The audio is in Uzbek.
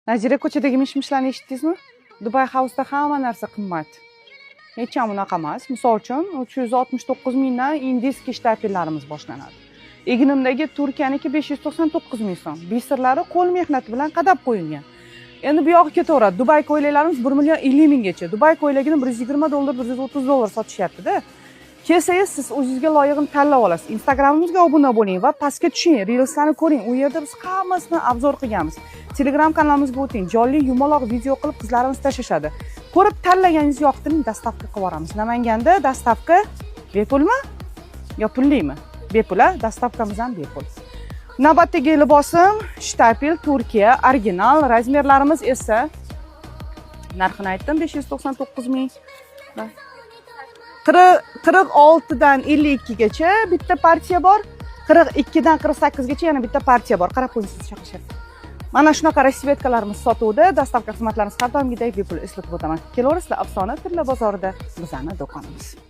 Nazira, ko'chadagi mish mishlarni eshitdingizmi? Dubay House'da hamma narsa qimmat. Hech ham unaqa emas. Misol uchun, 369 mingdan индийский штапель larimiz boshlanadi. Egnimdagi Turkiyaniki 599 ming so'm. Бисер lari qo'l mehnati bilan qadab qo'yilgan. Endi bu yog'i ketaveradi. Dubay ko'ylaklarimiz 1 million 50 minggacha. Dubay ko'ylagini 120 dollar, 130 dollar sotishyapti-da. Kelsangiz, siz o'zingizga loyig'ini tanlab olasiz. Instagramimizga obuna bo'ling va pastga tushing, reelslarni ko'ring. U yerda biz hammasini обзор qilganmiz. Telegram kanalimizga o'ting, jonli yumaloq video qilib qizlarimiz tashlashadi. Ko'rib tanlaganingiz yoqdining доставка qilib yuboramiz. Namanganda доставка bepulmi yo pullimi? Bepul, a? Доставка miz ham bepul. Navbatdagi libosim штапель Turkiya original, размер larimiz esa, narxini aytdim, 599 ming. 46 dan 52 gacha bitta partiya bor, 42 dan 48 gacha yana bitta partiya bor. Qarab qo'ying, siz chaqishyapti. Mana shunaqa расцветка larimiz sotuvda. Доставка xizmatlarimiz har doimgidek bepul, eslatib o'taman. Kelaverasizlar, Afsona tilla bozorida bizani do'konimiz.